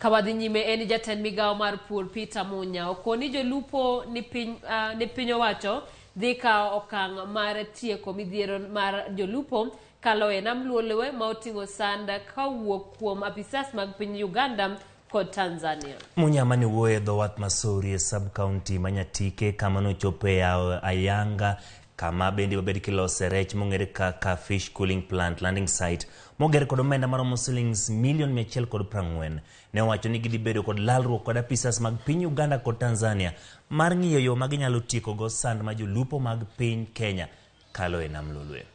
Ka wadhi nyime en jatend migawo mar pur Peter Munya okoni jolupo ni piny, ni piny owacho dhi kawo okang' mar tieko midhiero mar jolupo kalo e nam Luolwe ma oting'o sand kowuok kuom apisas mag piny Uganda kod Tanzania. Munya mane wuoyo e dho wath ma Sori e sub county ma Nyatike kama nochopo e yawo ayanga kama bende wabed kilose rech mong'ere kaka fish cooling plant landing site moger kod omenda maromo silings milion 140. Ne owacho ni gidhi bedo kod lalruok kod apisas mag piny Uganda kod Tanzania mar ng'iyo yo ma ginyalo tiekogo sand ma jolupo mag piny Kenya kalo e nam Lolwe.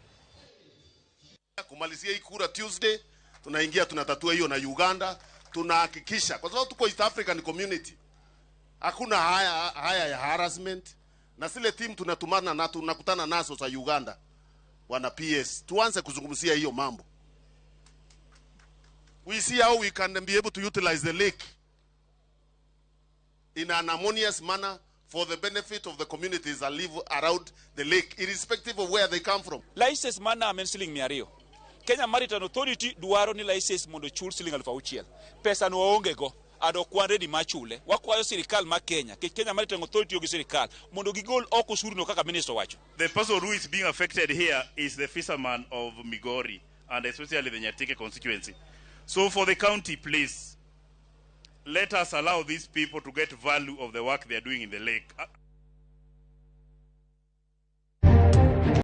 Kumalizia hii kura Tuesday, tunaingia tunatatua hiyo na Uganda, tunahakikisha kwa sababu tuko East African Community, hakuna haya, haya ya harassment na zile timu tunatumana na tunakutana nazo za Uganda, bwana PS, tuanze kuzungumzia hiyo mambo. We see how we can be able to utilize the lake in an harmonious manner for the benefit of the communities that live around the lake, irrespective of where they come from. License mar nam en siling 200. Kenya Maritime Authority dwaro ni license mondo ochul siling 6,000. Pesa no waonge go. And ok wan ready mar chule. Wakwayo sirikal ma Kenya, nikech Kenya Maritime Authority tiyo gi sirikal, mondo gigol oko osuru no kaka minister owacho. The person who is being affected here is the fisherman of Migori and especially the Nyatike constituency. So for the county, please, let us allow these people to get value of the work they are doing in the lake.